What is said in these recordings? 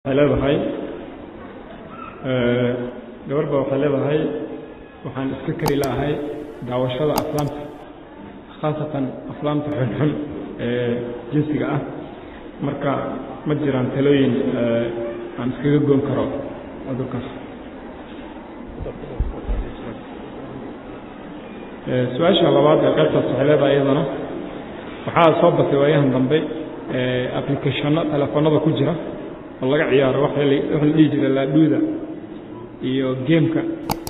Waxay leedahay gabar ba, waxay leedahay waxaan iska kari la'ahay daawashada aflaamta, khaasatan aflaamta xunxun ee jinsiga ah. Marka ma jiraan talooyin aan iskaga goon karo cudurkaas? Su-aasha labaad ee qaybtaas waxay leedahay iyadana waxaa soo batay waayahan dambe applicationno telefoonada ku jira oo laga ciyaaro waxa la dhihi jiray laadhuuda iyo gameka.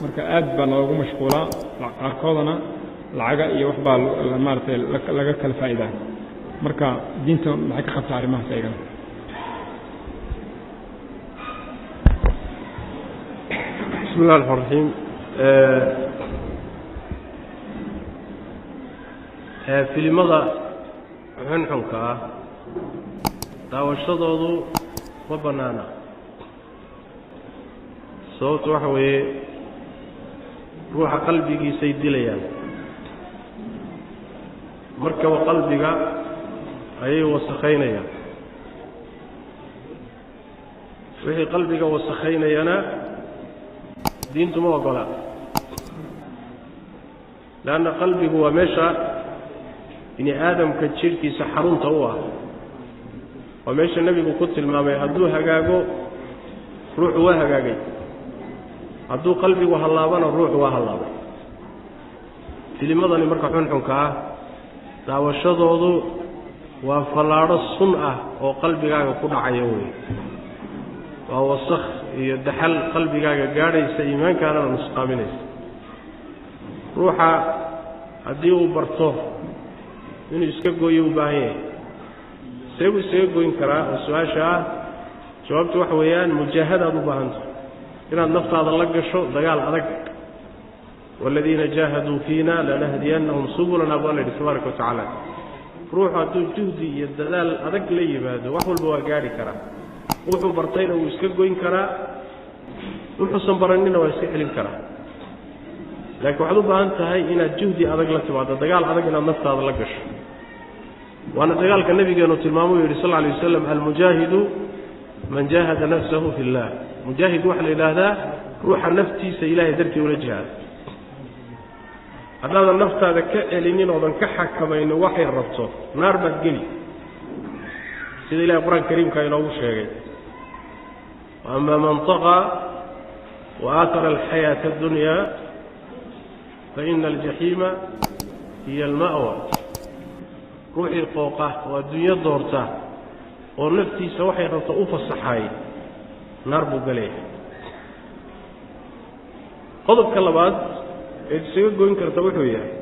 Marka aad baa loogu mashquulaa, qaarkoodana lacaga iyo wax baa maaragtay laga kala faa'iidaa. Marka diinta maxay ka qabtaa arrimahaas ayagana? Bismi illahi raxmaan raxiim. Filimada xunxunka ah daawashadoodu ma bannaana. Sababtu waxa weeye ruuxa qalbigiisay dilayaan, markaba qalbiga ayay wasakhaynayaan. Wixii qalbiga wasakhaynayana diintu ma ogola, leanna qalbigu waa meesha bini aadamka jidhkiisa xarunta u ah. Waa meesha nebigu ku tilmaamay hadduu hagaago ruuxu waa hagaagay, hadduu qalbigu hallaabana ruuxu waa hallaabay. Filimadani marka xunxunka ah daawashadoodu waa fallaadho sun ah oo qalbigaaga ku dhacaya wey, waa wasakh iyo daxal qalbigaaga gaadhaysa, iimaankaanana nusqaaminaysa. Ruuxa haddii uu barto inuu iska gooyo u baahan yahay, see buu isaga goyn karaa? Oo su-aasha ah jawaabtu waxa weeyaan mujaahadaad u baahantahay, inaad naftaada la gasho dagaal adag. Waaladiina jaahaduu fiina lanahdiyannahum subulana, baa la yidhi tabaaraka wa tacaala. Ruuxu hadduu juhdi iyo dadaal adag la yimaado wax walba waa gaadhi karaa. Wuxuu bartayna wuu iska goyn karaa, wuxuusan baranina waa iska celin karaa. Laakiin waxaad u baahan tahay inaad juhdi adag la timaado, dagaal adag inaad naftaada la gasho. Waana dagaalka nabigeenu tilmaamuu yidhi sal lla alay wasalam, almujaahidu man jaahada nafsahu fi illah. Mujaahid waxaa la yidhaahdaa ruuxa naftiisa ilahay dartii ula jihaada. Haddaadan naftaada ka celinin oodan ka xakamaynin waxay rabto, naar baad geli, sida ilahay qur-aanka kariimka inoogu sheegay. Waama man طaqaa wa aatara alxayaata addunya faina aljaxiima hiya alma'wa. Ruuxii qooqa oo adduunyo doorta oo naftiisa waxay rabto u fasaxaay, naar buu galaya. Qodobka labaad eed isaga goyn karta wuxuu yahay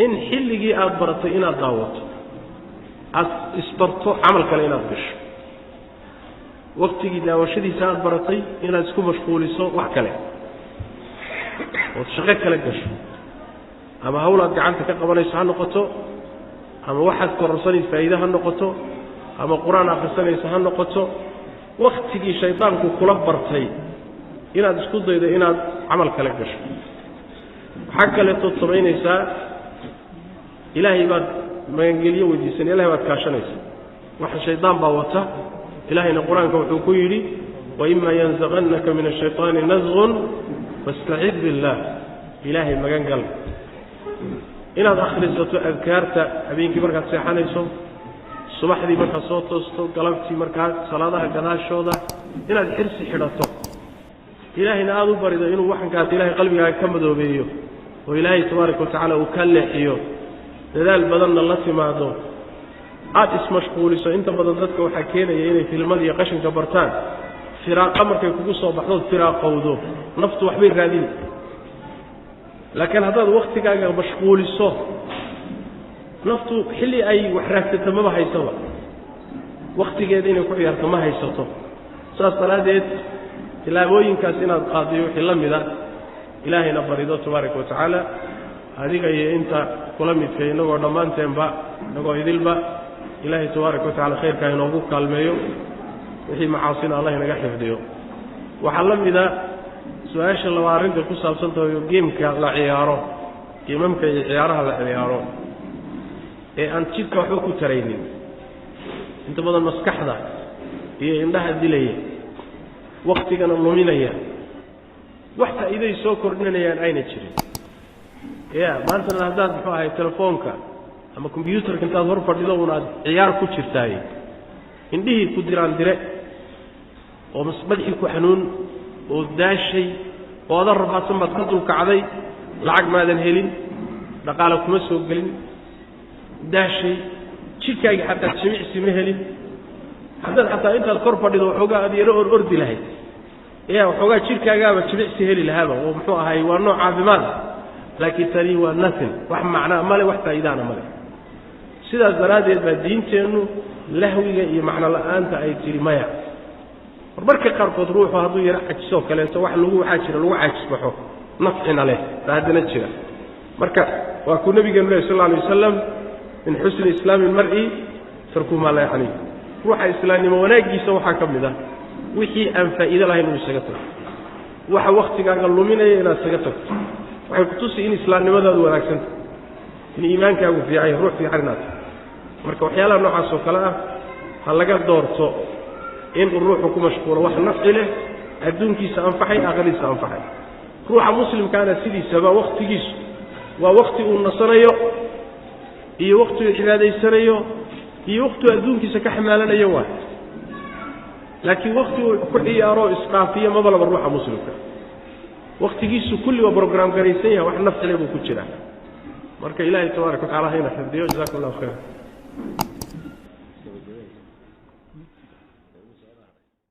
in xilligii aada baratay inaad daawato aada isbarto camal kale inaad gasho. Waktigii daawashadiisa aada baratay inaad isku mashquuliso wax kale ood shaqo kale gasho, ama hawl aad gacanta ka qabanayso ha noqoto, ama waxaad kororsanaysa faa'iide ha noqoto, ama qur-aan akhrisanaysa ha noqoto. Waktigii shaydaanku kula bartay inaad isku daydo inaad camal kale gasho. Waxaa kaleetood samaynaysaa, ilaahay baad magangelyo weydiisan, ilahay baad kaashanaysaa. Waxa shaydaan baa wata. Ilaahayna qur-aanka wuxuu ku yidhi, waima yanzaqannaka min ashayطaani nasqun fastacid biاllah. Ilaahay magan gal. Inaad akhrisato adkaarta habeenkii markaad seexanayso, subaxdii markaad soo toosto, galabtii markaad salaadaha gadaashooda, inaad xirsi xidhato, ilaahayna aada u barido inuu waxankaas ilahay qalbigaaga ka madoobeeyo oo ilaahay tabaaraka wa tacaala uu ka leexiyo. Dadaal badanna la timaado, aada ismashquuliso. Inta badan dadka waxaa keenaya inay filmadiiyo qashinka bartaan firaaqa. Markay kugu soo baxdood firaaqowdo, naftu waxbay raadini. Laakiin haddaad waktigaaga mashquuliso, naftu xilli ay wax raadsato maba haysaba, waktigeeda inay ku ciyaarto ma haysato. Saas daraaddeed tilaabooyinkaas inaad qaadiyo wixii la mida, ilaahayna barido tabaaraka wa tacaala, adiga iyo inta kula midkay, innagoo dhammaanteenba, innagoo idilba, ilaahay tabaaraka wa tacala khayrkaa inoogu kaalmeeyo, wixii macaasina allah inaga xifdiyo. Waxaa la mida su-aasha laba arrinta ku saabsan tahay geemka la ciyaaro, geemamka iyo ciyaaraha la ciyaaro ee aan jidhka waxba ku taraynin, inta badan maskaxda iyo indhaha dilaya, waktigana luminaya, wax faa'iiday soo kordhinayaan ayna jirin. Ya maantana haddaad muxuu ahay telefoonka ama kombyuutarka intaad hor fadhido un aad ciyaar ku jirtaay, indhihii ku diraan dire oo madaxii ku xanuun oo daashay oo adan rafaadsan baad ka dulkacday, lacag maadan helin, dhaqaale kuma soo gelin, daashay, jidhkaagii xataa jimicsi ma helin. Haddaad xataa intaad kor fadhido waxoogaa aad yaro or ordi lahayd, ya waxoogaa jidhkaagaaba jimicsi heli lahaaba oo muxuu ahay waa nooc caafimaad, laakiin tani waa nothing, wax macnaa male, wax faa'iidaana male. Sidaas daraaddeed baa diinteennu lahwiga iyo macno la'aanta ay tidhi maya. Marmarka qaarkood ruuxu hadduu yaro cajisoo kaleeto wax lagu waxaa jira lagu caajisbaxo nafcina leh baa haddana jira. Marka waa kuu nabigeenu leh sal alla alay wasalam, min xusni islaami almar'i tarkuhu maa laa yacniih. Ruuxa islaamnimo wanaaggiisa waxaa ka mid ah wixii aan faa'iido lahayn inuu isaga tagto, waxa wakhtigaaga luminaya inaad isaga tagto. Waxay kutusi in islaamnimadaadu wanaagsantahay, in iimaankaagu fiican yahay, ruux fiican inaad tahay. Marka waxyaalaha noocaas oo kale ah ha laga doorto inuu ruuxu ku mashquulo wax nafci leh, adduunkiisa anfaxay, aakhiradiisa anfaxay. Ruuxa muslimkaana sidiisaba wakhtigiisu waa wakhti uu nasanayo iyo wakhti uu cibaadaysanayo iyo wakhti uu adduunkiisa ka xamaalanayo waay. Laakiin wakhti uu ku ciyaaro isdhaafiyo maba laba ruuxa muslimka. Wakhtigiisu kulli waa brograam garaysan yahay, wax nafcile buu ku jiraa. Marka Ilaahay tabaaraka watacaala hayna xifdiyo. Jazakum allahu khayr.